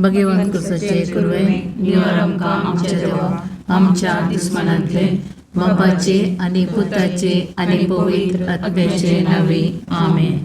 भगवंत कुसाचे कुरवे निवार आमकां आमच्या देवा आमच्या दुस्मानांतले बापाचे आनी पुताचे आनी पवित्र आत्म्याचे नावे आमेन.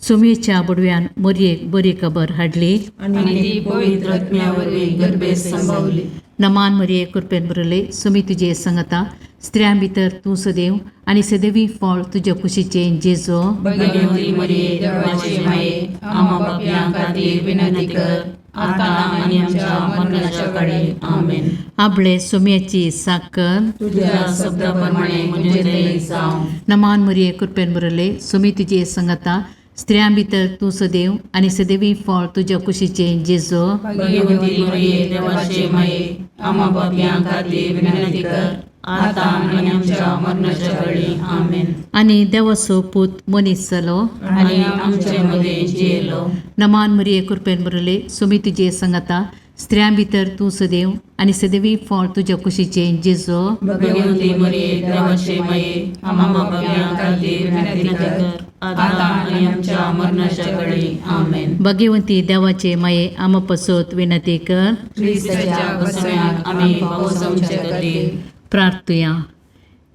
सुमेच्या बुडव्यान मोरयेक बरी खबर हाडली आनी ती पवित्र आत्म्या वरवीं गर्भेत संभवली. नमान मरिये कृपेन भरले सुमी तुजे संगता स्त्रियां भितर तूं सदैव आनी सदैवी फळ तुज्या कुशीचें जेजो. भगवती मरिये देवाचे माये, आम्हा पापयां खातीर विनंती कर, आतां आनी आमच्या मरणाच्या काळी. आमेन. आपले सुम्याची साकर तुझ्या शब्दा प्रमाणे म्हजें थंय जावं. नमान मरिये कृपेन भरले सुमी तुजे संगता स्त्रियां भितर तूं सदैव आनी सदैवी फळ तुज्या कुशीचें जेजो. भगवती मरिये देवाचे माये, आम्हा पापयां खातीर विनंती कर, आतां आनी आमच्या मरणाच्या काळी. आमेन. आनी देवाचो पूत मनीस जालो आनी आमचे मदें जियेलो. नमान मरिये कृपेन भरले सुमी तुजे संगता स्त्रियां भितर तूं सदैव आनी सदैवी फळ तुज्या कुशीचें जेजो. भगवती मरिये देवाचे माये, आम्हा पापयां खातीर विनंती कर, आतां आनी आमच्या मरणाच्या काळी. आमेन. भगवंती देवाचे माये आमा पसत विनंती कर. क्रिस्ताच्या बसम्याक आमी पावसांचे खातीर. प्रार्थुया.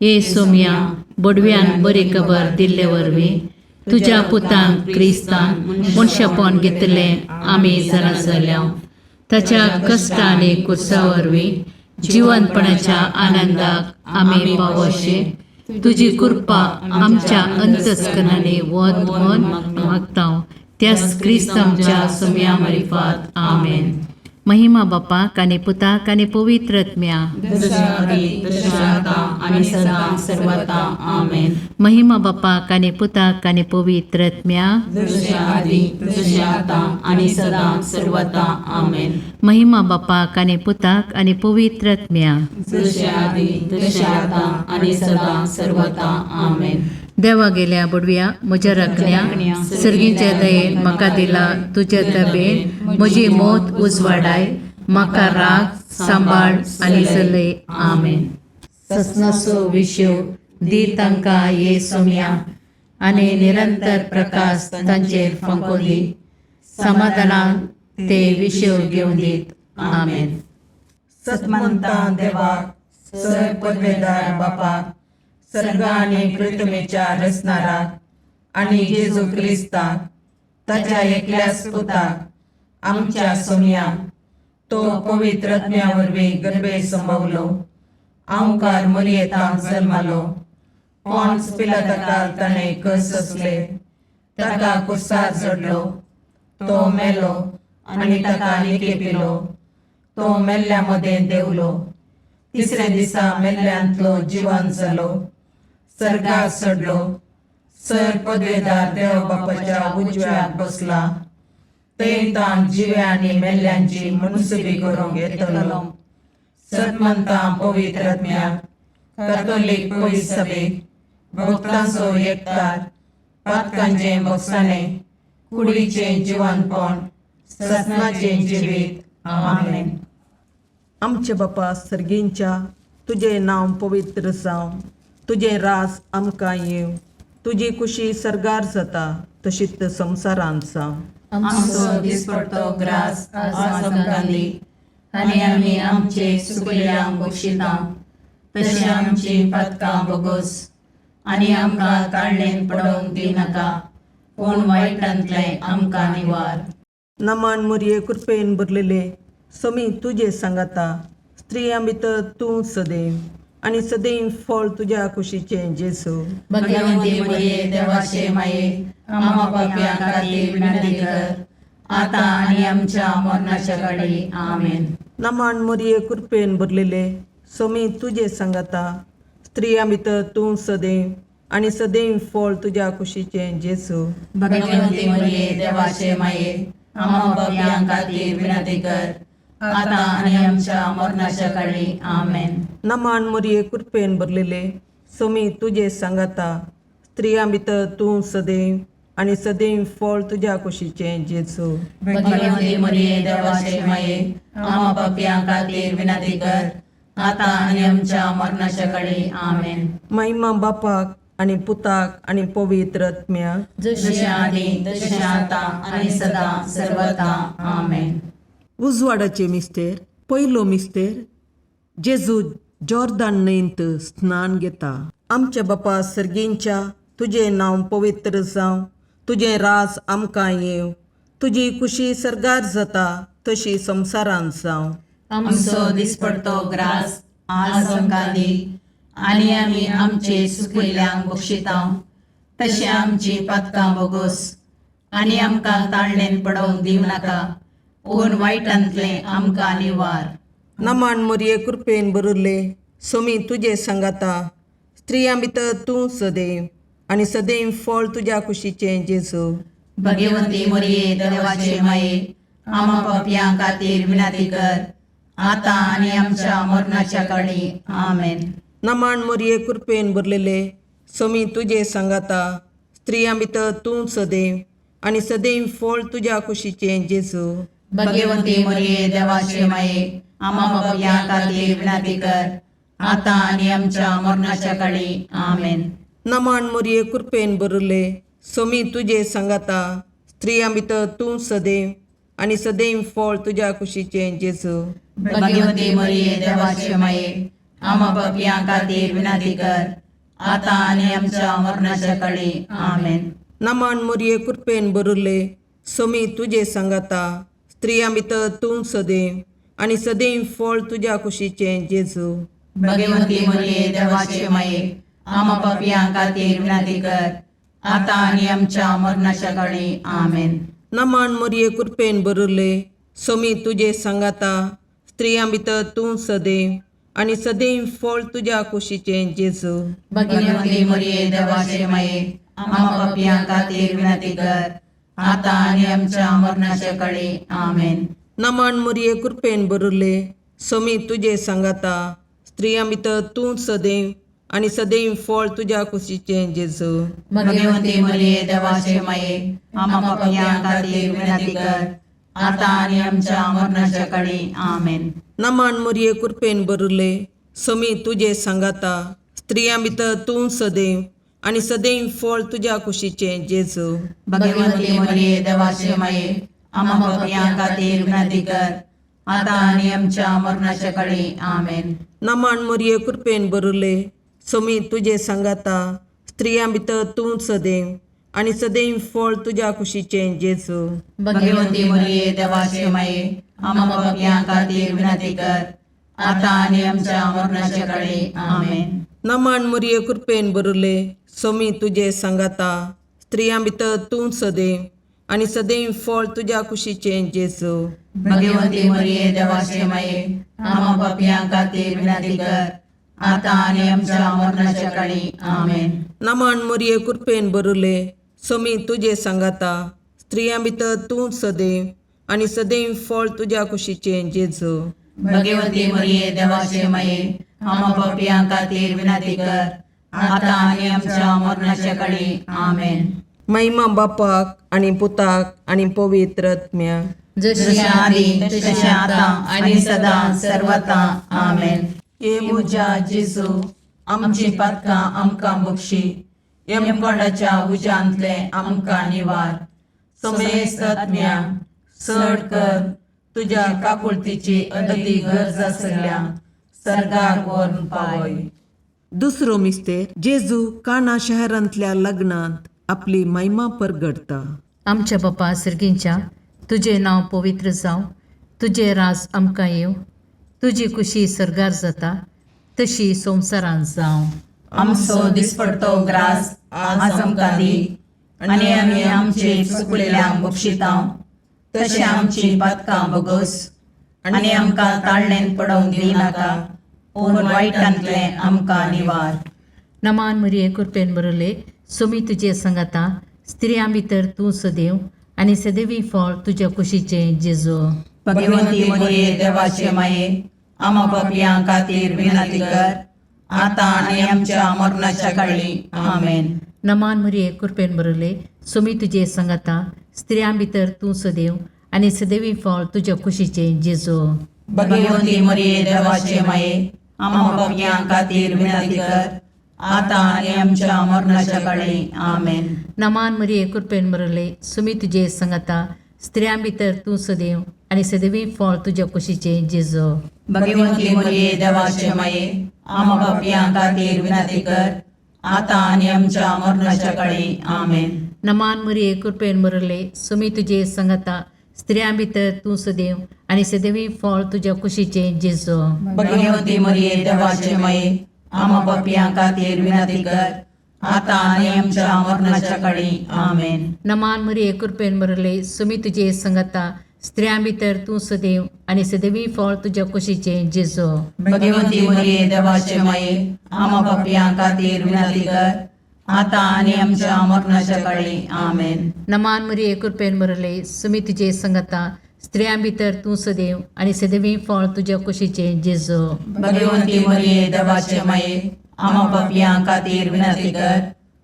ये सोम्या बोडव्यान बरी खबर दिल्ले वरवीं तुज्या पुतान क्रिस्तान मनशापण घेतलें आमी जाणा जाल्या. ताच्या कश्ट आनी कुर्सा वरवीं जिवनपणाच्या आनंदाक आमी पावोशे तुजी कृपा आमच्या अंतस्करणांनी वत म्हण मागता त्याच क्रिस्त आमच्या सोम्या मारिफात. आमेन. महिमा बापाक आनी पुताक आनी पवित्र आत्म्या. जशा आदी तशें आतां आनी सदां सर्वता. आमेन. महिमा बापाक आनी पुताक आनी पवित्र आत्म्या. जशें आदी तशें आतां आनी सदां सर्वता. आमेन. महिमा बापाक आनी पुताक आनी पवित्र आत्म्या. जशें आदी तशें आतां आनी सदां सर्वता. आमेन. देवा गेल्या बुडव्या म्हज्या राखण्या सर्गीच्या दयेन म्हाका दिला तुज्या तबेन म्हजी मोत उजवाडाय म्हाका राग सांबाळ आनी चलय. आमेन. ससनाचो विशेव दी तांकां ये सोम्या आनी निरंतर प्रकाश तांचेर फांको दी समाधानान ते विशेव घेवन दीत. आमेन. सतमंता देवाक सर पदवेदार बापाक सर्ग आनी पृथ्वीच्या रचणाराक आनी जेजू क्रिस्ताक ताच्या एकल्याच पुताक आमच्या सोमयाक तो पवित्र आत्म्या वरवीं गर्भे संभवलो आंवकार मरियेतांत जल्मालो पॉन्स पिलाताकाल ताणें कस सोंसले ताका कुर्सार चडलो तो मेलो आनी ताका निकेपिलो तो मेल्ल्या मदें देंवलो तिसऱ्या दिसा मेल्ल्यांतलो जिवन जालो सर्गार चडलो सर पदवेदार देव बापाच्या उजव्याक बसला थंय ताण जिव्या आनी मेल्ल्यांची मुनसुबी करूंक येतलो. सतमंता पवित्र आत्म्याक कॅथोलीक पवित्र सभेक भक्तांचो एकतार पातकांचें भोगसाणें कुडीचें जिवनपण ससनाचें जिवीत. आमेन. आमचे बापा सर्गींच्या तुजें नांव पवित्र जावं तुजें राज आमकां येवं तुजी कुशी सर्गार जाता तशीच संवसारांत जावं. आमचो दिसपडतो ग्रास आज आमकां दी आनी आमी आमचे सुकल्यांक बक्षिता तशें आमची पातकां बोगोस आनी आमकां ताळणेन पडोवंक दिनाका पूण वायटांतलें आमकां निवार. नमान मुरये कृपेन भरलेले समी तुजे सांगाता स्त्रियां भितर तूं सदैव आनी सदैव फळ तुज्या कुशीचें जेजू. भगवंती मरिये देवाचे माये, आम्हा पापयां खातीर विनंती कर, आतां आनी आमच्या मरणाच्या काळी. आमेन. नमान मुरये कृपेन भरलेले समी तुजे सांगाता स्त्रियां भितर तूं सदैव आनी सदैव फळ तुज्या कुशीचें जेजू. भगवंती मरिये देवाचे माये, आम्हा पापयां खातीर विनंती कर, आतां आनी आमच्या मरणाच्या काळी. आमेन. नमान मुरये कृपेन भरलेले समी तुजे सांगाता स्त्रियां भितर तूं सदैव आनी सदैव फळ तुज्या कुशीचें जेजू. भगवंती मरिये देवाचे माये, आम्हा पापयां खातीर विनंती कर, आतां आनी आमच्या मरणाच्या काळी. आमेन. महिमा बापाक आनी पुताक आनी पवित्र आत्म्याक. जशें आदी तशें आतां आनी सदां सर्वता. आमेन. उजवाडाचे मिस्तेर पयलो मिस्तेर जेजू जॉर्दान न्हंयंत स्नान घेता. आमच्या बापा सर्गींच्या, तुजें नांव पवित्र जावं, तुजें राज आमकां येवं, तुजी कुशी सर्गार जाता तशी संवसारांत जावं. आमचो दिसपडतो ग्रास आज आमकां दी आनी आमी आमचे सुकिल्ल्यांक बक्षितांव तशें आमची पातकां बोगोस आनी आमकां ताळणेन पडोवंक दिवं नाका पूण वायटांतलें आमकां निवार. नमान मोरये कृपेन भरिल्ले, सोमी तुजे सांगाता, स्त्रियां भितर तूं सदैव आनी सदैव फळ तुज्या कुशीचें जेजू. भगवती मोरये देवाचे माये, आमा पापयां खातीर विनंती कर आतां आनी आमच्या मरणाच्या काळी. आमेन. नमान मोरये कृपेन भरलेले, सोमी तुजे सांगाता, स्त्रियां भितर तूं सदैव आनी सदैव फळ तुज्या कुशीचें जेजू. भगवती मोरये देवाचे माये, आमा पापयां खातीर विनंती कर आतां आनी आमच्या मरणाच्या काळी. आमेन. नमान मोरये कृपेन भरिल्ले, सोमी तुजे सांगाता, स्त्रियां भितर तूं सदैव आनी सदैव फळ तुज्या कुशीचें जेजू. भगवती मोरये देवाचे माये, आमा पापयां खातीर विनंती कर आतां आनी आमच्या मरणाच्या काळी. आमेन. नमान मोरये कृपेन भरिल्ले, सोमी तुजे सांगाता, स्त्रियां भितर तूं सदैव आनी सदैव फळ तुज्या कुशीचें जेजू. भगवती मोरये देवाचे माये, आमा पापयां खातीर विनंती कर आतां आनी आमच्या मरणाच्या काळी. आमेन. नमान मोरये कृपेन भरिल्ले, सोमी तुजे सांगाता, स्त्रियां भितर तूं सदैव आनी सदैव फळ तुज्या कुशीचें जेजू. भगवती मोरये देवाचे माये, आमा पापयां खातीर विनंती कर आतां आनी आमच्या मरणाच्या काळी. आमेन. नमान मोरये कृपेन भरिल्ले, सोमी तुजे सांगाता, स्त्रियां भितर तूं सदैव आनी सदैव फळ तुज्या कुशीचें जेजू. भगवती मोरये देवाचे माये, आमा पापयां खातीर विनंती कर आतां आनी आमच्या मरणाच्या काळी. आमेन. नमान मोरये कृपेन भरिल्ले, सोमी तुजे सांगाता, स्त्रियां भितर तूं सदैव आनी सदैव फळ तुज्या कुशीचें जेजू. भगवती मोरये देवाचे माये, आमा पापयां खातीर विनंती कर आतां आनी आमच्या मरणाच्या काळी. आमेन. नमान मोरये कृपेन भरिल्ले, सोमी तुजे सांगाता, स्त्रियां भितर तूं सदैव आनी सदैव फळ तुज्या कुशीचें जेजू. भगवती मोरये देवाचे माये, आमा पापयां खातीर विनंती कर आतां आनी आमच्या मरणाच्या काळी. आमेन. नमान मोरये कृपेन भरिल्ले, सोमी तुजे सांगाता, स्त्रियां भितर तूं सदैव आनी सदैव फळ तुज्या कुशीचें जेजू. भगवती मोरये देवाचे माये, आमा पापयां खातीर विनंती कर आतां आनी आमच्या मरणाच्या काळी. आमेन. नमान मोरये कृपेन भरिल्ले, सोमी तुजे सांगाता, स्त्रियां भितर तूं सदैव आनी सदैव फळ तुज्या कुशीचें जेजू. भगवती मोरये देवाचे माये, आमा पापयां खातीर विनंती कर आतां आनी आमच्या मरणाच्या काळी. आमेन. महिमा बापाक आनी पुताक आनी पवित्र आत्म्याक, जशी आदी तशें आतां आनी सदां सर्वता. आमेन. हे म्हज्या जेजू, आमची पातकां आमकां बक्षी, यमकोंडाच्या उज्यांतलें आमकां निवार, समेस्त आत्म्या चड कर तुज्या काकुळतीची अदती गरज आसल्या सर्गाक व्हरून पावय. दुसरो मिस्तेर जेजू काना शहरांतल्या लग्नांत आपली महिमा परगडता. आमच्या बापा सर्गींच्या, तुजें नांव पवित्र जावं, तुजें राज आमकां येवं, तुजी कुशी सर्गार जाता तशी संवसारांत जावं. आमचो दिसपडतो ग्रास आज आमकां दी आनी आमी आमचे चुकलेल्यांक बक्षितांव तशें आमची पातकां बोगोस आनी आमकां ताळणेन पडोवंक दिवं नाका पूण वायटांतलें आमकां निवार. नमान मरिये कृपेन बरयले, सोमी तुजे संगाता, स्त्रियां भितर तूं सदैव आनी सदैवी फळ तुज्या कुशीचें जेजू. भगवंती मरिये देवाचे माये, आमा पापयां खातीर विनंती कर आतां आनी आमच्या मरणाच्या काळी. आमेन. नमान मरिये कृपेन बरयले, सोमी तुजे संगाता, स्त्रियां भितर तूं सदैव आनी सदैवी फळ तुज्या कुशीचें जेजू. भगवंती मरिये देवाचे माये, आमा पापयां खातीर विनंती कर आतां आनी आमच्या मरणाच्या काळी. आमेन. नमान मरिये कृपेन बरयले, सोमी तुजे संगाता, स्त्रियां भितर तूं सदैव आनी सदवी फळ तुज्या कुशीचें जेजो. भगवंती मरिये देवाचे माये, आमा पापयां खातीर विनंती कर, आतां आनी आमच्या मरणाच्या काळी. आमेन. नमान मरिये, कृपेन भरले, सुमी तुजे संगता, स्त्रियां भितर तूं सदैव आनी सदैवी फळ तुज्या कुशीचें जेजो. भगवंती मरिये देवाचे माये, आमा पापयां खातीर विनंती कर, आतां आनी आमच्या मरणाच्या काळी. आमेन. नमान मरिये, कृपेन भरले, सुमी तुजे संगता, स्त्रियां भितर तूं सदैव आनी सदैवी फळ तुज्या कुशीचें जेजो. भगवंती मरिये देवाचे माये, आमा पापयां खातीर विनंती कर, आतां आनी आमच्या मरणाच्या काळी. आमेन. नमान मरिये, कृपेन भरले, सुमी तुजे संगता, स्त्रियां भितर तूं सदैव आनी सदैवी फळ तुज्या कुशीचें जेजो. भगवंती मरिये देवाचे माये, आमा पापयां खातीर विनंती कर,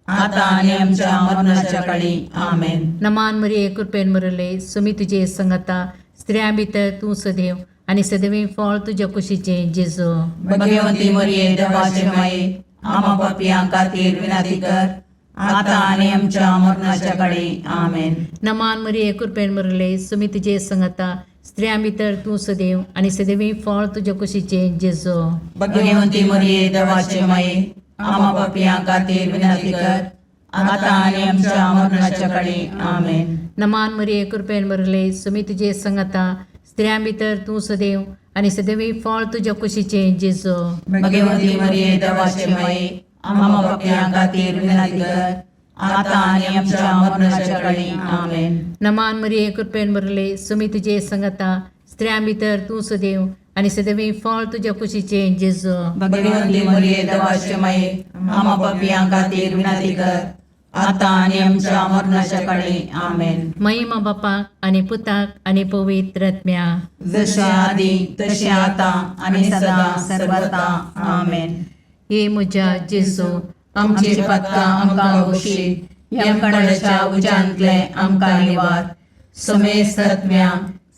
आतां आनी आमच्या मरणाच्या काळी. आमेन. नमान मरिये, कृपेन भरले, सुमी तुजे संगता, स्त्रियां भितर तूं सदैव आनी सदैवी फळ तुज्या कुशीचें जेजो. भगवंती मरिये देवाचे माये, आमा पापयां खातीर विनंती कर, आतां आनी आमच्या मरणाच्या काळी. आमेन. नमान मरिये, कृपेन भरले, सुमी तुजे संगता, स्त्रियां भितर तूं सदैव आनी सदैवी फळ तुज्या कुशीचें जेजो. भगवंती मरिये देवाचे माये, आमा पापयां खातीर विनंती कर, आतां आनी आमच्या मरणाच्या काळी. आमेन. नमान मरिये, कृपेन भरले, सुमी तुजे संगता, स्त्रियां भितर तूं सदैव आनी सदैवी फळ तुज्या कुशीचें जेजो. भगवंती मरिये देवाचे माये, आमा पापयां खातीर विनंती कर, आतां आनी आमच्या मरणाच्या काळी. आमेन. नमान मरिये, कृपेन भरले, सुमी तुजे संगता, स्त्रियां भितर तूं सदैव आनी सदैवी फळ तुज्या कुशीचें जेजो. भगवंती मरिये देवाचे माये, आमा पापयां खातीर विनंती कर, आतां आनी आमच्या मरणाच्या काळी. आमेन. महिमा बापाक आनी पुताक आनी पवित्र आत्म्या. जशे आदी तशें आतां आनी सदां सर्वता. आमेन. हे म्हज्या जेजू, आमची पातकां आमकां बक्षी, यमकणाच्या उज्यांतले आमकां निवार, समेस्त आत्म्या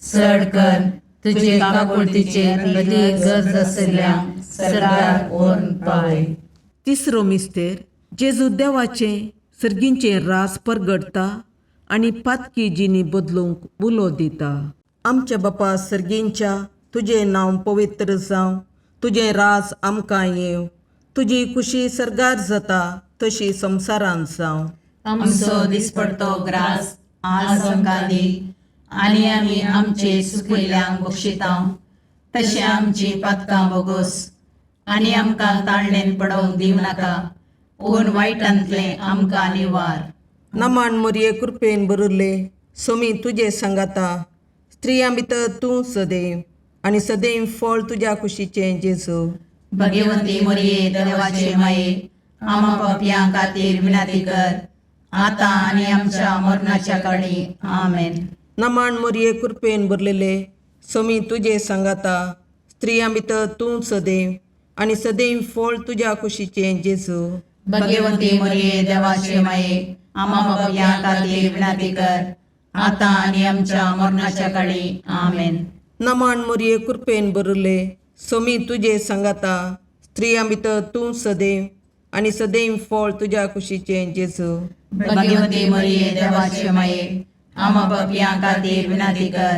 चड कर तुजे काकुळतीचेर अदीक गरज आशिल्ल्या सरकार व्हरून पावय. तिसरो मिस्तेर जेजू देवाचें सर्गींचें रास परगटता आनी पातकी जिणी बदलूंक उलो दिता. आमच्या बापा सर्गींच्या, तुजें नांव पवित्र जावं, तुजें राज आमकां येवं, तुजी खुशी सर्गार जाता तशी संवसारांत जावं. आमचो दिसपडतो ग्रास आज आमकां दी, आनी आमी आमचे सुकिल्ल्यांक बक्षिता तशें आमची पातकां बोगोस, आनी आमकां ताळणेन पडोवंक दिवं नाका, पूण वायटांतलें आमकां निवार. नमान मरिये, कृपेन भरिल्ले, सोमी तुजे सांगाता, स्त्रियां भितर तूं सदैव आनी सदैव फळ तुज्या कुशीचें जेजू. भगवंती मरिये देवाचे माये, आमा पापयां खातीर विनंती कर, आतां आनी आमच्या मरणाच्या काळी. आमेन. नमान मरिये, कृपेन भरलेले, सोमी तुजे सांगाता, स्त्रियां भितर तूं सदैव आनी सदैव फळ तुज्या कुशीचें जेजू. भगवंती मरिये देवाचे माये, आमा पापयां खातीर विनंती कर, आतां आनी आमच्या मरणाच्या काळी. आमेन. नमान मरिये, कृपेन भरिल्ले, सोमी तुजे सांगाता, स्त्रियां भितर तूं सदैव आनी सदैव फळ तुज्या कुशीचें जेजू. भगवंती मरिये देवाचे माये, आमा पापयां खातीर विनंती कर,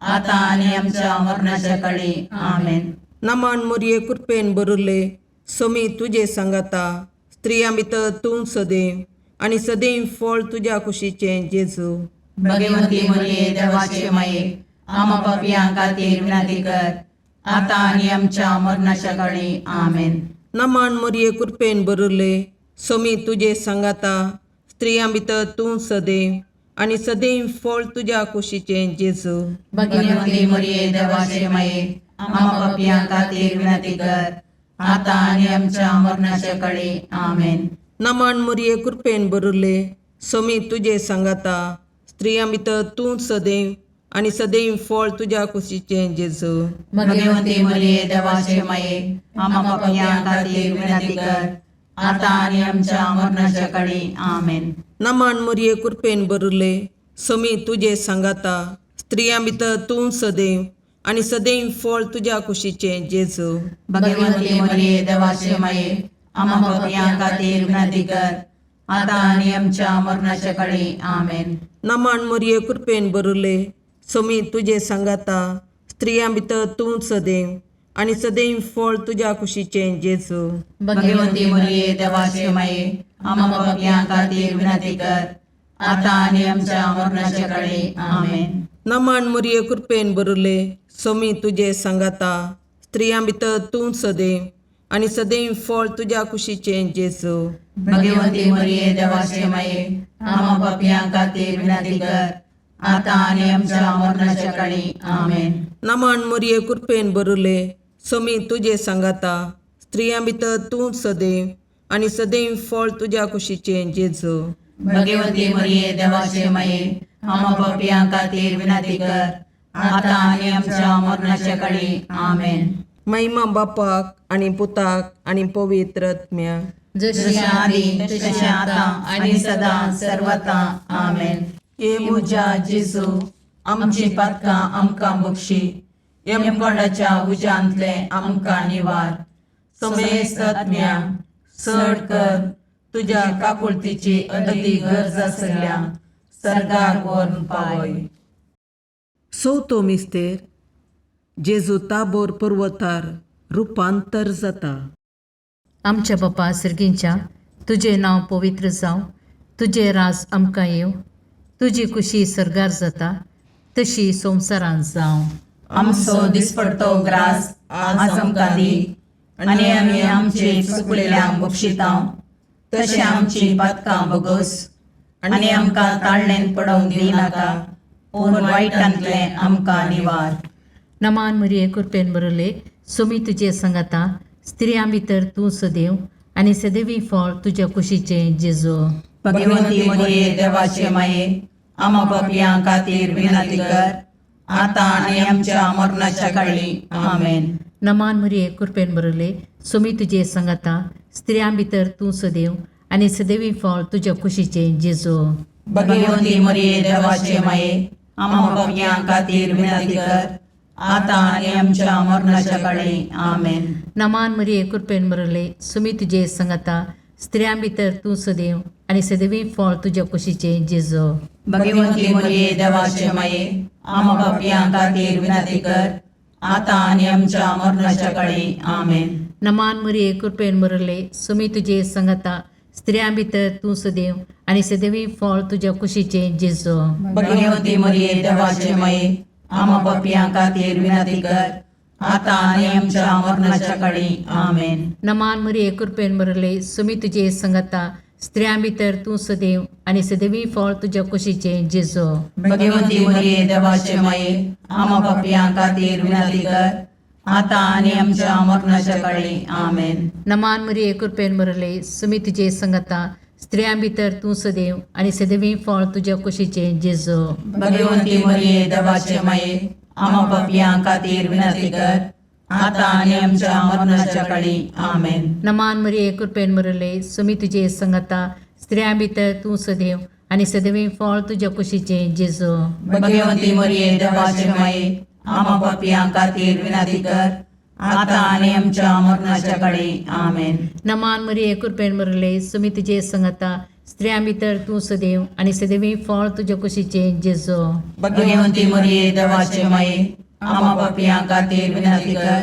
आतां आनी आमच्या मरणाच्या काळी. आमेन. नमान मरिये, कृपेन भरिल्ले, सोमी तुजे सांगाता, स्त्रियां भितर तूं सदैव आनी सदैव फळ तुज्या कुशीचें जेजू. भगवंती मरिये देवाचे माये, आमा पापयां खातीर विनंती कर, आतां आनी आमच्या मरणाच्या काळी. आमेन. नमान मरिये, कृपेन भरिल्ले, सोमी तुजे सांगाता, स्त्रियां भितर तूं सदैव आनी सदैव फळ तुज्या कुशीचें जेजू. भगवंती मरिये देवाचे माये, आमा पापयां खातीर विनंती कर, आतां आनी आमच्या मरणाच्या काळी. आमेन. नमान मरिये, कृपेन भरिल्ले, सोमी तुजे सांगाता, स्त्रियां भितर तूं सदैव आनी सदैव फळ तुज्या कुशीचें जेजू. भगवंती मरिये देवाचे माये, आमा पापयां खातीर विनंती कर, आतां आनी आमच्या मरणाच्या काळी. आमेन. नमान मरिये, कृपेन भरिल्ले, सोमी तुजे सांगाता, स्त्रियां भितर तूं सदैव आनी सदैव फळ तुज्या कुशीचें जेजू. भगवंती मरिये देवाचे माये, आमा पापयां खातीर विनंती कर, आतां आनी आमच्या मरणाच्या काळी. आमेन. नमान मरिये, कृपेन भरिल्ले, सोमी तुजे सांगाता स्त्रियां भितर तूं सदैव आनी सदैव फळ तुज्या कुशीचें जेजू. भगवंती मरिये, देवाचे माये, आम्हा पापयां खातीर विनंती कर, आता आनी आमच्या मरणाच्या काळी. आमेन. नमन मुरये, कृपेन बरुले, सोमी तुजे सांगाता, स्त्रियां भितर तूं सदैव आनी सदैव फळ तुज्या कुशीचें जेजू. भगवंती मरिये, देवाचे माये, आम्हा पापयां खातीर विनंती कर, आता आनी आमच्या मरणाच्या काळी. आमेन. नमन मुरये, कृपेन बरुले, सोमी तुजे सांगाता, स्त्रियां भितर तूं सदैव आनी सदैव फळ तुज्या कुशीचें जेजू. भगवंती मरिये, देवाचे माये, आम्हा पापयां खातीर विनंती कर, आता आनी आमच्या मरणाच्या काळी. आमेन. महिमा बापाक आनी पुताक आनी पवित्र आत्म्याक. जशी जशें आदी तशें आतां आनी सदां सर्वता. आमेन. हे म्हज्या जेजू, आमची पातकां आमकां बक्षी, यमकोंडाच्या उज्यांतले आमकां निवार, समेस्त आत्म्या चड कर तुज्या काकुळतीची अदी गरज आसल्या सर्गार व्हरून पावय. चवथो मिस्तेर, जेजू ताबोर पर्वतार रुपांतर जाता. आमच्या बापा सर्गींच्या, तुजें नांव पवित्र जावं, तुजें राज आमकां येवं, तुजी कुशी सर्गार जाता तशी संवसारांत जावं. आमचो दिसपडतो ग्रास आज आमकां दी, आनी आमी आमचे चुकलेल्यांक बक्षितां तशें आमची पातकां बगस, आनी आमकां ताळणेन पडोवंक दिनाका, पूण वायटांतलें आमकां निवार. नमान मरिये, कृपेन बरले, सोमी तुजे सांगाता, स्त्रियां भितर तूं सदैव आनी सदैवी फळ तुज्या कुशीचें जेजू. भगवंती मरिये, देवाचे माये, आमा पापयां खातीर विनंती कर, आतां आनी आमच्या मरणाच्या काळी. आमेन. नमान मरिये, कृपेन बरले, सोमी तुजे सांगाता, स्त्रियां भितर तूं सदैव आनी सदैवी फळ तुज्या कुशीचें जेजू. भगवंती मरिये, देवाचे माये, आमा पापयां खातीर विनंती कर, आतां आनी आमच्या मरणाच्या काळी. आमेन. नमान मरिये, कृपेन बरले, सुमी तुजे सांगाता, स्त्रियां भितर तूं सदैव आनी सदैवी फळ तुज्या कुशीचें जेजू. भगवंती मरिये, देवाचे माये, आमा पापयां खातीर विनंती कर, आतां आनी आमच्या मरणाच्या काळी. आमेन. नमान मरिये, कृपेन बरले, सुमी तुजे सांगाता, स्त्रियां भितर तूं सदैव आनी सदैवी फळ तुज्या कुशीचें जेजू. भगवंती मरिये, देवाचे माये, आमा पापयां खातीर विनंती कर, आतां आनी आमच्या मरणाच्या काळी. आमेन. नमान मरिये, कृपेन बरले, सुमी तुजे सांगाता, स्त्रियां भितर तूं सदैव आनी सदैवी फळ तुज्या कुशीचें जेजू. भगवंती मरिये, देवाचे माये, आमा पापयां खातीर विनंती कर, आतां आनी आमच्या मरणाच्या काळी. आमेन. नमान मरिये, कृपेन बरले, सुमी तुजे सांगाता, स्त्रियां भितर तूं सदैव आनी सदैवी फळ तुज्या कुशीचें जेजू. भगवंती मरिये, देवाचे माये, आमा पापयां खातीर विनंती कर, आतां आनी आमच्या मरणाच्या काळी. आमेन. नमान मरिये, कृपेन बरले, सुमी तुजे सांगाता, स्त्रियां भितर तूं सदैव आनी सदैवी फळ तुज्या कुशीचें जेजू. भगवंती मरिये, देवाचे माये, आमा पापयां खातीर विनंती कर, आतां आनी आमच्या मरणाच्या काळी. आमेन. नमान मरिये, कृपेन बरले, सुमी तुजे सांगाता, स्त्रियां भितर तूं सदैव आनी सदैवी फळ तुज्या कुशीचें जेजू. भगवंती मरिये, देवाचे माये, आमा पापयां खातीर विनंती कर,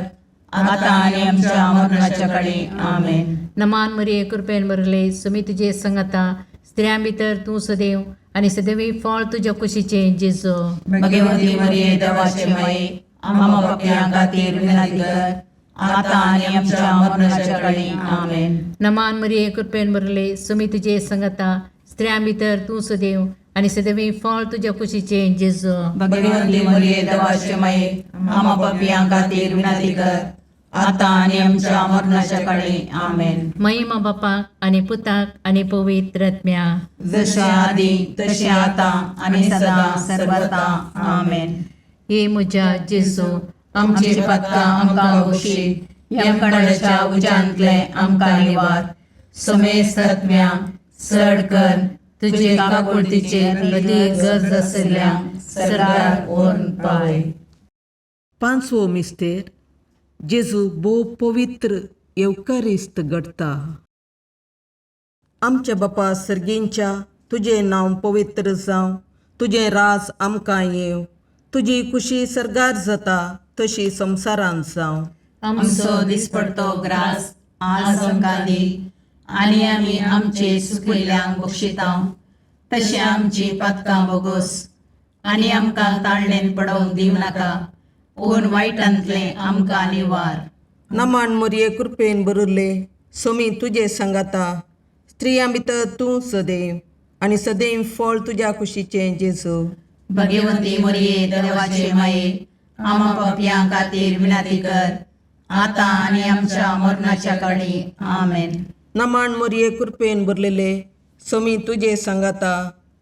आतां आनी आमच्या मरणाच्या काळी. आमेन. नमान मरिये, कृपेन बरले, सुमी तुजे सांगाता, स्त्रियां भितर तूं सदैव आनी सदैवी फळ तुज्या कुशीचें जेजू. भगवंती मरिये, देवाचे माये, आमा पापयां खातीर विनंती कर, आतां आनी आमच्या मरणाच्या काळी. आमेन. नमान मरिये, कृपेन बरले, सुमी तुजे सांगाता, स्त्रियां भितर तूं सदैव आनी सदैवी फळ तुज्या कुशीचें जेजू. भगवंती मरिये, देवाचे माये, आमा पापयां खातीर विनंती कर, आतां आनी आमच्या मरणाच्या काळी. आमेन. महिमा बापाक आनी पुताक आनी पवित्र आत्म्या. जशें आदी तशें आतां आनी सदां सर्वता. आमेन. हे म्हज्या जेजू, आमची पातकां आमकां बक्षी, यमकंडाच्या उज्यांतले आमकां निवार, समेस्त आत्म्या चड कर तुजे काकुळतीचे अदी गरज आसल्या सरकार व्हरून पावय. पांचवो मिस्तेर, जेजू भोव पवित्र येवकारिस्त घडटा. आमच्या बापा सर्गींच्या, तुजें नांव पवित्र जावं, तुजें राज आमकां येवं, तुजी कुशी सर्गार जाता तशी संवसारांत जावं. आमचो दिसपडतो ग्रास आज आमकां दी आनी आमी आमचे सुकिल्ल्यांक बक्षिता तशें आमची पातकां बोगोस आनी आमकां ताळणेन पडोवंक दिवं नाका, पूण वायटांतलें आमकां निवार. नमन मोरये, कृपेन भरिल्ले, सोमी तुजे सांगाता. स्त्रियां भितर तूं सदैव आनी सदैव फळ तुज्या कुशीचें जेजू. भगवंती मोरये, देवाचे माये, आमा पापयां खातीर विनंती कर, आतां आनी आमच्या मरणाच्या काळी. आमेन. नमन मोरये, कृपेन भरलेले, सोमी तुजे सांगाता.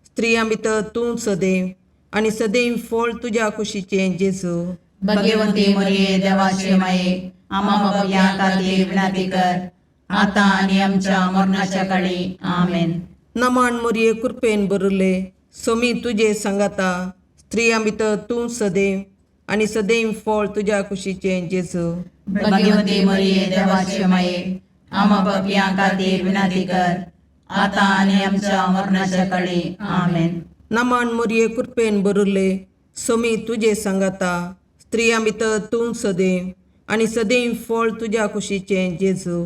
स्त्रियां भितर तूं सदैव आनी सदैव फळ तुज्या कुशीचें जेजू. भगवंती मोरये, देवाचे माये, आमा पापयां खातीर विनंती कर, आतां आनी आमच्या मरणाच्या काळी. आमेन. नमन मोरये, कृपेन भरिल्ले, सोमी तुजे सांगाता. स्त्रियां भितर तूं सदैव आनी सदैव फळ तुज्या कुशीचें जेजू. भगवंती मोरये, देवाचे माये, आमा पापयां खातीर विनंती कर, आतां आनी आमच्या मरणाच्या काळी. आमेन. नमन मोरये, कृपेन भरिल्ले, सोमी तुजे सांगाता. स्त्रियां भितर तूं सदैव आनी सदैव फळ तुज्या कुशीचें जेजू.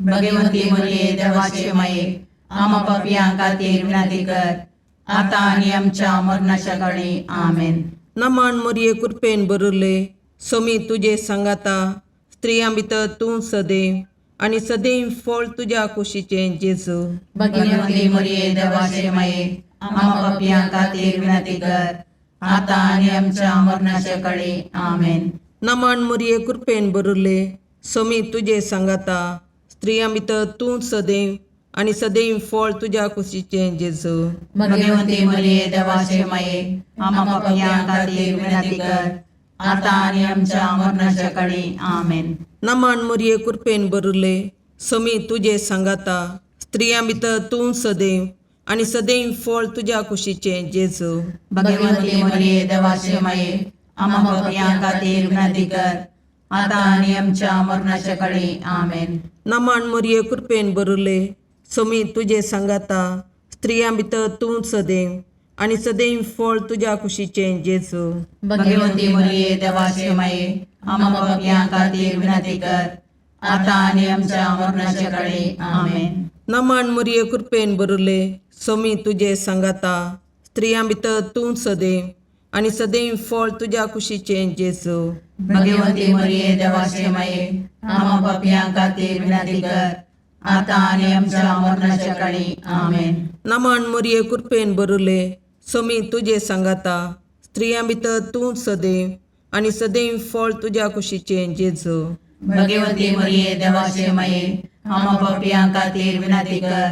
भगवंती मोरये, देवाचे माये, आमा पापयां खातीर विनंती कर, आतां आनी आमच्या मरणाच्या काळी. आमेन. नमन मोरये, कृपेन भरिल्ले, सोमी तुजे सांगाता. स्त्रियां भितर तूं सदैव आनी सदैव फळ तुज्या कुशीचें जेजू. भगवंती मोरये, देवाचे माये, आमा पापयां खातीर विनंती कर, आतां आनी आमच्या मरणाच्या काळी. आमेन. नमन मोरये, कृपेन भरिल्ले, सोमी तुजे सांगाता. स्त्रियां भितर तूं सदैव आनी सदैव फळ तुज्या कुशीचें जेजू. भगवंती मोरये, देवाचे माये, आमा पापयां खातीर विनंती कर, आतां आनी आमच्या मरणाच्या काळी. आमेन. नमन मोरये, कृपेन भरिल्ले, सोमी तुजे सांगाता. स्त्रियां भितर तूं सदैव आनी सदैव फळ तुज्या कुशीचें जेजू. भगवंती मोरये, देवाचे माये, आमा पापयां खातीर विनंती कर, आतां आनी आमच्या मरणाच्या काळी. आमेन. नमन मोरये, कृपेन भरिल्ले, सोमी तुजे सांगाता. स्त्रियां भितर तूं सदैव आनी सदैव फळ तुज्या कुशीचें जेजू. भगवंती मोरये, देवाचे माये, आमा पापयां खातीर विनंती कर, आतां आनी आमच्या मरणाच्या काळी. आमेन. नमन मोरये, कृपेन भरिल्ले, सोमी तुजे सांगाता. स्त्रियां भितर तूं सदैव आनी सदैव फळ तुज्या कुशीचें जेजू. भगवंती मोरये, देवाचे माये, आमा पापयां खातीर विनंती कर, आतां आनी आमच्या मरणाच्या काळी. आमेन. नमन मोरये, कृपेन भरिल्ले, सोमी तुजे सांगाता. स्त्रियां भितर तूं सदैव आनी सदैव फळ तुज्या कुशीचें जेजू. भगवंती मोरये, देवाचे माये, आमा पापयां खातीर विनंती कर,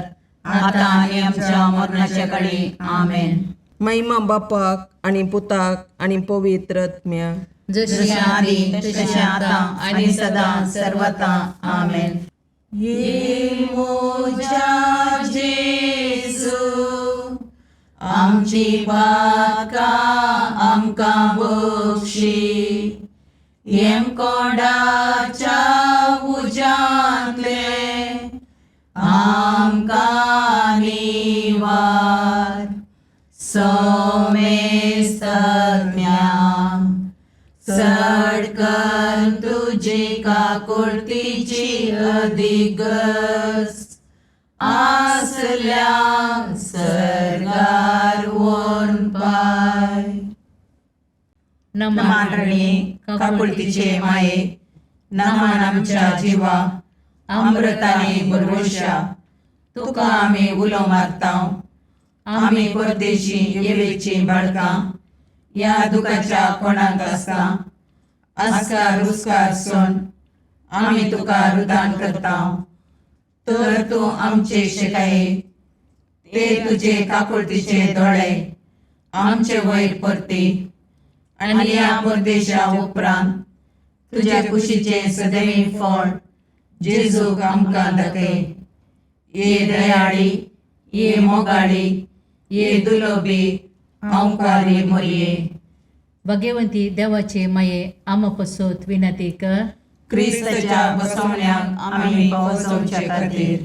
आतां आनी आमच्या मरणाच्या काळी. आमेन. महिमा बापाक आनी पुताक आनी पवित्र आत्म्याक. जशें आदी तशें आतां आनी सदां सर्वता. आमेन. ये मोजा जेजू, आमची पातकां आमकां बक्षी, येमकोंडाच्या उज्यांतले आमकां निवार. सोमेस्तज्ञा, चड कर तुजी काकुळतीची अधिगस आसल्या सर्गार वोन पाय. नमान रणी काकुळतीचे माये, नमान आमच्या जिवा अमृताने भरवशा, तुका आमी उलो मारता. आमी परदेशी येवेची बाळकां ह्या दुखाच्या कोणाक आसता आस्कार रुस्कार सोन आमी तुका रुदान करता. तर तूं आमचे शिकाये ते तुजे काकुळतीचे दोळे आमचे वयर परती आनी ह्या परदेशा उपरांत तुज्या कुशीचें सदैव फळ जेजूक आमकां दाखय. ये दयाळी, ये मोगाळी, ये दुलोबी अंकारी मोरये, भगवंती देवाचे माये, आमा पसत विनंती कर. क्रिस्ताच्या बसवण्याक आमी पावसवचे खातीर.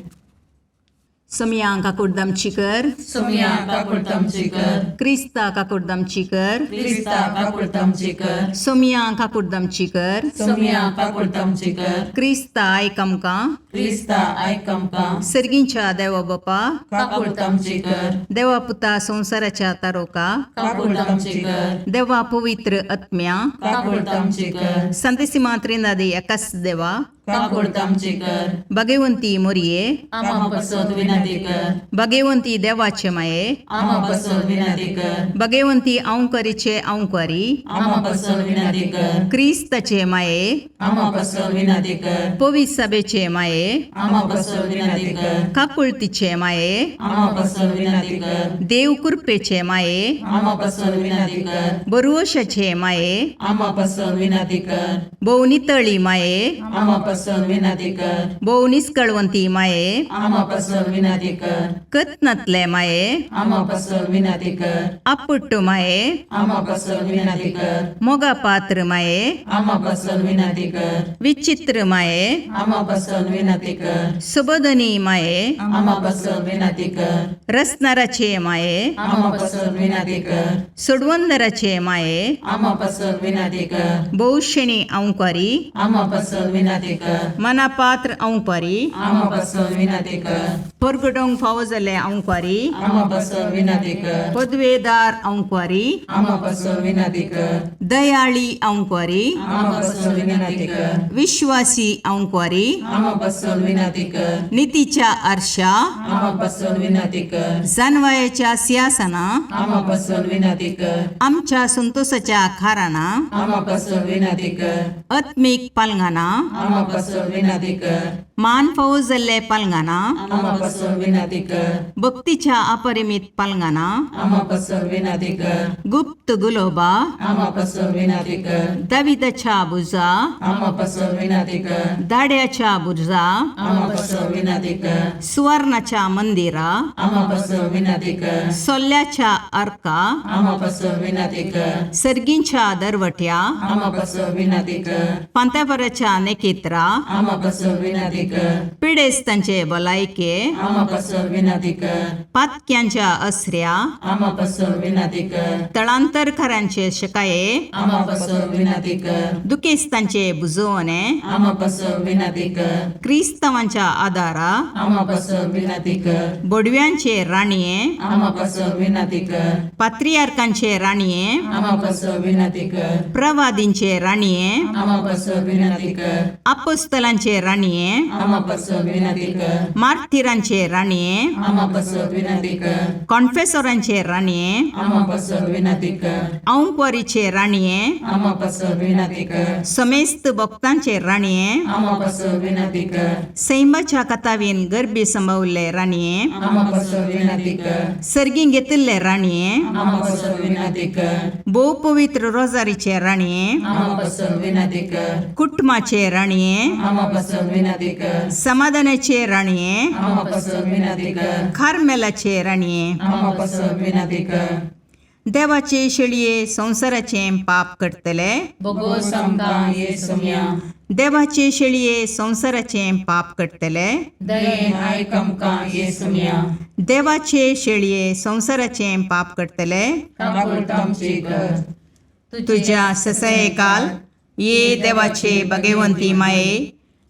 सोमया काकुळद आमची कर. सोमया काकुळट आमची कर. क्रिस्ता काकुळद आमची कर. क्रिस्ता काकुळट आमची कर. सोमया काकुळद आमची कर. सोमया काकुळट आमची कर. क्रिस्ता आयक आमकां. क्रिस्ता आयक आमकां. सर्गींच्या देवा बापा, काकुळट आमची कर. देवा पुता संवसाराच्या तारोका, काकुळट आमची कर. देवा पवित्र आत्म्या, काकुळट आमची कर. संतेसिमा त्रिनादी एकाच देवा, काकुळट आमची कर. भगवंती मोरये, आमा पसत विनंती कर. भगवंती देवाचे माये, आमा पसत विनंती कर. भगवंती अंकरीचे अंकरी, आमा पसत विनंती कर. क्रिस्ताचे माये, आमा पसत विनंती कर. पवित्र सभेचे माये, आमा पसत विनंती कर. काकुळतीचे माये, आमा पसत विनंती कर. देव कृपेचे माये, आमा पसत विनंती कर. बरुवशाचे माये, आमा पसत विनंती कर. भोव नितळी माये, आमा पसत विनंती कर. भोव निस्कळवंती माये, आमा पसत विनंती कर. कत्नातले माये, आमा पसत विनंती कर. आपुट्ट माये, आमा पसत विनंती कर. मोगा पात्र माये, आमा पसत विनंती कर. विचित्र माये, आमा पसत विनंती कर. सुबोधनी माये, आमा पसत विनंती कर. रसनाराचे माये, आमा पसत विनंती कर. सोडवंदराचे माये, आमा पसत विनंती कर. भोवशेणी अंकारी, आमा पसत विनंती कर. मनापात्र अंकारी, आमा पसत विनंती कर. परगटोंक फावो जाल्ले अंकारी, आमा पसत विनंती कर. पदवेदार अंकारी, आमा पसत विनंती कर. दयाळी अंकारी, आमा पसत विनंती कर. विश्वासी अंकारी, आमा पसत विनंती कर. नितीच्या आरशा, आमा पसत विनंती कर. जानवायाच्या सिंहासना, आमा पसत विनंती कर. आमच्या संतोषाच्या खाराना, आमा पसत विनंती कर. आत्मीक पालंगाना, आमा पसत विनंती कर. मान फावो जाल्ले पालंगाना, आमा पसत विनंती कर. भक्तीच्या अपरिमीत पालंगाना, आमा पसत विनंती कर. गुप्त गुलोबा, आमा पसत विनंती कर. दाविदाच्या बुजा, आमा पसत विनंती कर. दाड्याच्या बुजा, आमा पसत विनंती कर. सुवर्णाच्या मंदिरा, आमा पसत विनंती कर. सोल्ल्याच्या अर्का, आमा पसत विनंती कर. सर्गींच्या दरवट्या, आमा पसत विनंती कर. पांत्यापराच्या नेकेत्रा, आमा पसत विनंती कर. पिडेस्तांचे भलायके, आमा पसत विनंती कर. पातक्यांच्या असऱ्या, आमा पसत विनंती कर. तळांतरकारांचे शकाये, आमा पसत विनंती कर. दुखेस्तांचे बुजवणे, आमा पसत विनंती कर. क्रिस्तांवांच्या आदारा, आमा पसत विनंती कर. बोडव्यांचे राणये, आमा पसत विनंती कर. पात्रियार्कांचे राणये, आमा पसत विनंती कर. प्रवादींचे राणये, आमा पसत विनंती कर. अपोस्तलांचे राणये, आमा पसत विनंती कर. मार्थिरांचे राणये, आमा पसत विनंती कर. कॉन्फेसोरांचे राणये, आमा पसत विनंती कर. औंकवारीचे राणये, आमा पसत विनंती कर. समेस्त भक्तांचे राणये, आमा पसत विनंती कर. सैमाच्या कथावीन गर्भी संभवल्ले राणये, आमा पसत विनंती कर. सर्गीं घेतिल्ले राणये, आमा पसत विनंती कर. भोव पवित्र रोजारीचे राणये, आमा पसत विनंती कर. कुटुंबाचे राणये, आमा पसत विनंती कर. समाधानाचे राणये, आमा पसत विनंती कर. कार्मेलाचे राणये, आमा पसत विनंती कर. देवाचे शेळये संवसाराचें पाप करतले, बोगोस आमकां ये सोम्या. देवाचे शेळये संवसाराचें पाप करतले, दयेन आयक आमकां ये सोम्या. देवाचे शेळये संवसाराचें पाप करतले, काकुळट आमची कर. तुज्या ससयकाल ये देवाचे भगवंती माये,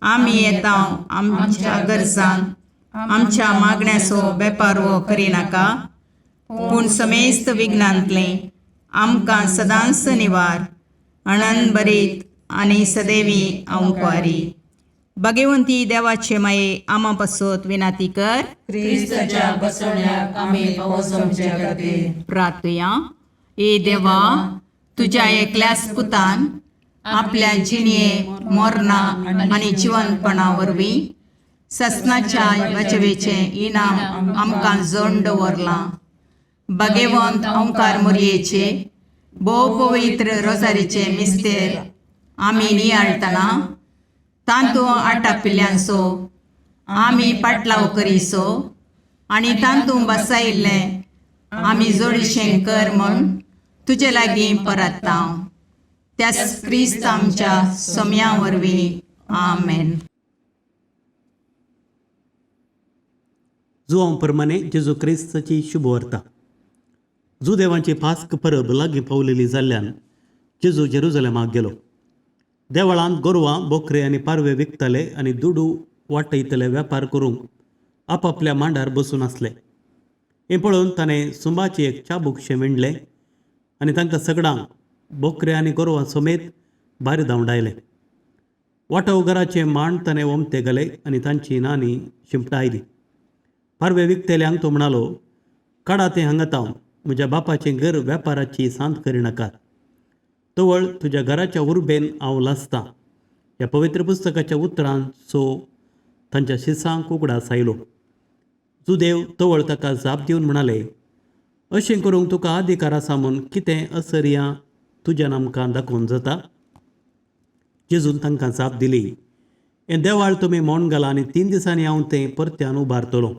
आमी येता आमच्या गरजान आमच्या मागण्याचो बेपारवो करिनाका, पूण समेस्त विघ्नांतलें आमकां सदांच निवार अणन बरीत आनी सदैवी अंकवारी. भगवंती देवाचे माये आमा पासत विनाती कर. क्रिस्ताच्या बसवण्याक आमी पावस आमच्या खातीर. प्रार्थुया. ए देवा, तुज्या एकल्याच पुतान आपल्या जिणये मोरना आनी जिवनपणा वरवीं ससनाच्या बचवेचें इनाम आमकां जोड दवरलां. भगवंत ओंकार मोरयेचे भोव पवित्र रोजारीचे मिस्तेर आमी नियाळटना तांतू आटापिल्ल्यांचो आमी पाटलाव करीसो आनी तांतू बसायिल्लें आमी जोडीशें कर म्हूण तुजे लागीं परत्ता, त्याच क्रिस्त आमच्या सोम्या वरवीं. आमेन. जुवांव परमाने जेजू क्रिस्ताची शुभवार्ता. जुदेवांची पास्क परब लागीं पावलेली जाल्ल्यान जेजू जेरुजलेमाक गेलो. देवळांत गोरवां, बोकरे आनी पारवे विकताले आनी दुडू वाटयतले वेपार करूंक आपापल्या मांडार बसून आसले. हें पळोवन ताणें सुंबाचें एक चाबूकशें विणलें आनी तांकां सगळ्यांक बोकरे आनी गोरवां समेत भायर धांवडायले. वाटोवघराचे मांड ताणें ओमते घाले आनी तांची नानी शिंपटायली. पारवे विकतेल्यांक तो म्हणालो, काडा तें हांगा तावन, म्हज्या बापाचें घर वेपाराची सांत करिनाकात. तवळ तुज्या घराच्या उर्बेन हांव लासतां. ह्या पवित्र पुस्तकाच्या उतरांचो तांच्या शिसांक उगडास आयलो. जुदेव तवळ ताका जाप दिवन म्हणाले, अशें करूंक तुका अधिकार आसा म्हूण कितें असर्या तुज्यान आमकां दाखोवन जाता? जेजून तांकां जाप दिली, हें देवाळ तुमी मोण घालां आनी 3 दिसांनी हांव तें परत्यान उबारतलो.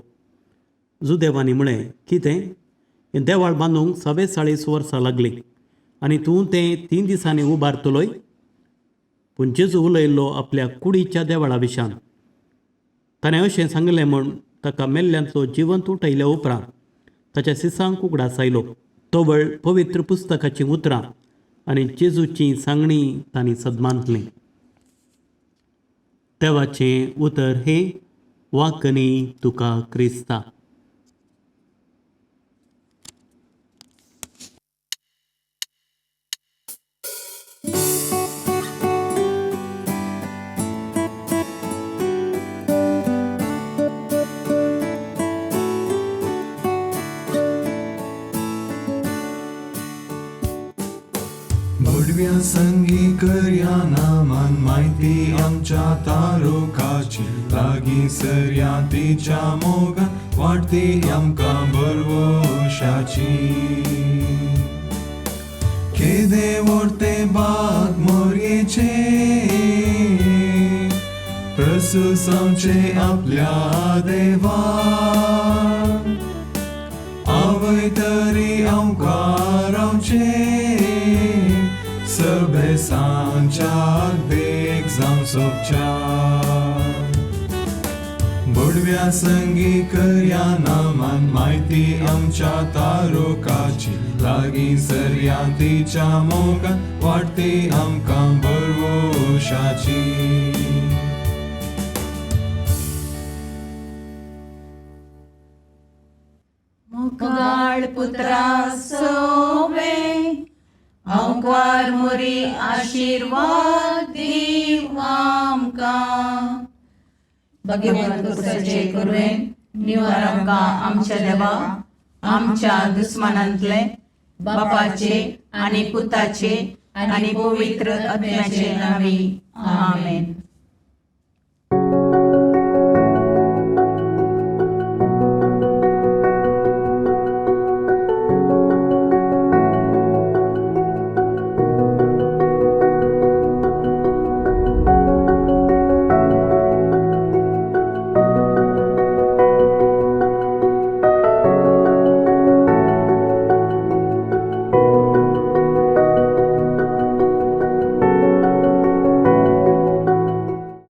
जुदेवांनी म्हळें, कितें? हें देवाळ बांदूंक 44 वर्सां लागलीं आनी तूं तें 3 दिसांनी उबारतलोय? पूण जेजू उलयल्लो आपल्या कुडीच्या देवळा विशान. ताणें अशें सांगलें म्हूण ताका मेल्ल्यांतलो जिवंत उठयल्या उपरांत ताच्या सिसांक उगडास आयलो. तवळ पवित्र पुस्तकाचीं उतरां आनी जेजूची सांगणी तांणी सदमानतलीं. देवाचें उतर हें वाकनी तुका क्रिस्ता. भडव्या संगी करया नामान म्हायती आमच्या तारुकाची लागीं सरया तिच्या मोगान वाडटी आमकां बरवशाची. केदे व्हडते बाग मोरयेचे प्रसुसांचे आपल्या देवा आवय तरी आमकां रावचें सभेसांच्या देख जावं सोबच्या. भडव्या संगी करया नामान म्हायती आमच्या तारुकाची लागीं सरया तिच्या मोगान वाडटी आमकां बरवशाची. मोगाळ पुत्रा सोवे अंकार मोरी आशीर्वाद दीव आमकां. भगवंत कुसाचे कुरवेन निवार आमकां आमच्या देवा आमच्या दुस्मानांतले बापाचे आनी पुताचे आनी पवित्र आत्म्याचे नांवी. आमेन.